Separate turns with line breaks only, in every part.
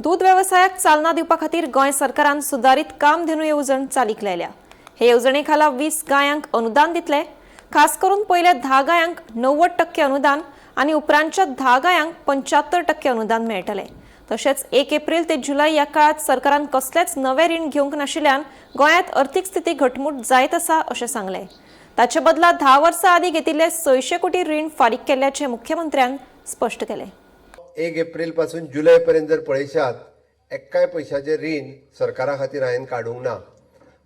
दूद वेवसायाक चालना दिवपा खातीर गोंय सरकारान सुदारीत कामधेनू येवजण चालीक लायल्या. हे येवजणे खाला 20 गायांक अनुदान दितले. खास करून पयल्या 10 गायांक 90% अनुदान आनी उपरांतच्या 10 गायांक 75% अनुदान मेळटलें. तशेंच 1 एप्रील ते जुलय ह्या काळात सरकारान कसलेंच नवें रीण घेवंक नाशिल्ल्यान गोंयांत अर्थीक स्थिती घटमूट जायत आसा अशें सांगलें. ताचे बदला 10 वर्सां आदीं घेतिल्ले 600 कोटी रीण फारीक केल्ल्याचें मुख्यमंत्र्यान स्पश्ट केलें.
1 एप्रील पासून जुलय पर्यंत जर पळयशात, एक्काय पयशाचें रीण सरकारा खातीर हांवें काडूंक ना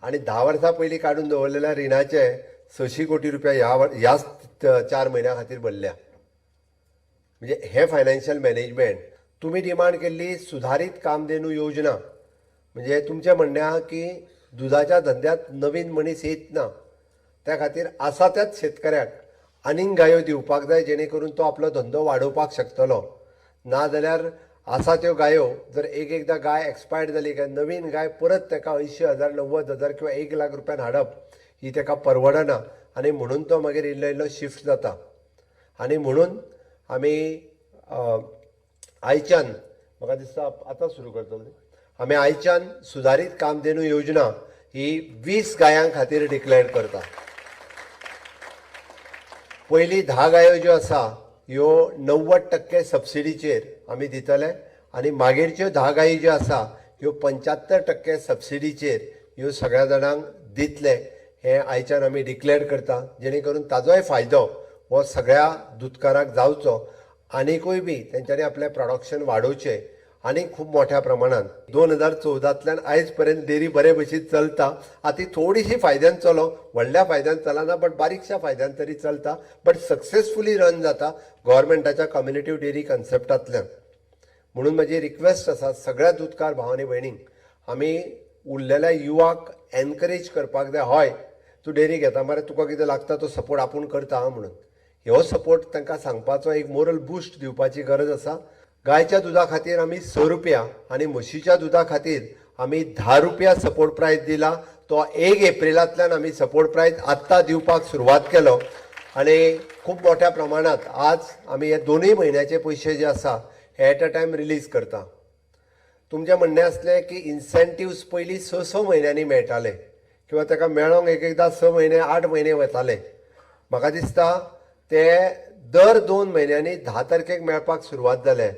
आनी 10 वर्सां पयलीं काडून दवरलेल्या रिणाचे 600 कोटी रुपया ह्याच 4 म्हयन्या खातीर भरल्या. म्हणजे हे फायनान्शियल मॅनेजमेंट. तुमी डिमांड केल्ली सुधारीत कामधेनू योजना, म्हणजे तुमचें म्हणणें आहा की दुदाच्या धंद्यांत नवीन मनीस येत ना, त्या खातीर आसा त्याच शेतकऱ्याक आनीक गायो दिवपाक जाय, जेणे करून तो आपलो धंदो वाडोवपाक शकतलो. ना जाल्यार आसा त्यो गायो जर एक एकदां गाय एक्सपायर्ड जाली काय नवीन गाय परत ताका 80,000, 90,000 किंवा 1 लाख रुपयान हाडप ही ताका परवडना आनी म्हणून तो मागीर इल्लो इल्लो शिफ्ट जाता. आनी म्हणून आमी आयच्यान, म्हाका दिसता आतां सुरू करतले आमी, आयच्यान सुदारीत कामधेनू योजना ही 20 गायां खातीर डिक्लेअर करता. पयली 10 गायो ज्यो आसा ह्यो 90% सबसिडीचेर आमी दितले आनी मागीरच्यो 10 गायी ज्यो आसा ह्यो 75% सबसिडीचेर ह्यो सगळ्या जाणांक दितले. हें आयच्यान आमी डिक्लेअर करता, जेणे करून ताजोय फायदो हो सगळ्या दुदकाराक जावचो आनिकूय बी तेंच्यांनी आपलें प्रोडक्शन वाडोवचें आनी खूब मोठ्या प्रमाणान. 2014तल्यान आयज पर्यंत डेअरी बरे भशेन चलता. आतां थोडीशी फायद्यान चलो, व्हडल्या फायद्यान चलना, बट बारीकशा फायद्यान तरी चलता, बट सक्सेसफुली रन जाता गव्हर्मेंटाच्या कम्युनिटी डेअरी कन्सेप्टांतल्यान. म्हणून म्हजी रिक्वेस्ट आसा सगळ्या दुदकार भाव आनी भयणींक, आमी उरलेल्या युवाक एनकरेज करपाक जाय. हय, तूं डेअरी घेता मरे, तुका कितें लागता तो सपोर्ट आपूण करता आं म्हणून ह्यो सपोर्ट तांकां सांगपाचो, एक मोरल बुस्ट दिवपाची गरज आसा. गायच्या दुदा खातीर आमी 6 रुपया आनी म्हशीच्या दुदा खातीर आमी 10 रुपया सपोर्ट प्रायस दिला. तो 1 एप्रिलांतल्यान आमी सपोर्ट प्रायस आत्तां दिवपाक सुरवात केलो आनी खूब मोठ्या प्रमाणांत आज आमी हे दोनूय म्हयन्याचे पयशे जे आसा हे एट अ टायम रिलीज करता. तुमचें म्हणणें आसलें की इन्सेंटिव्स पयलीं स स म्हयन्यांनी मेळटाले किंवा ताका मेळोंक एक एकदां 6 म्हयने, 8 म्हयने वताले. म्हाका दिसता ते दर 2 म्हयन्यांनी 10 तारखेक मेळपाक सुरवात जाले.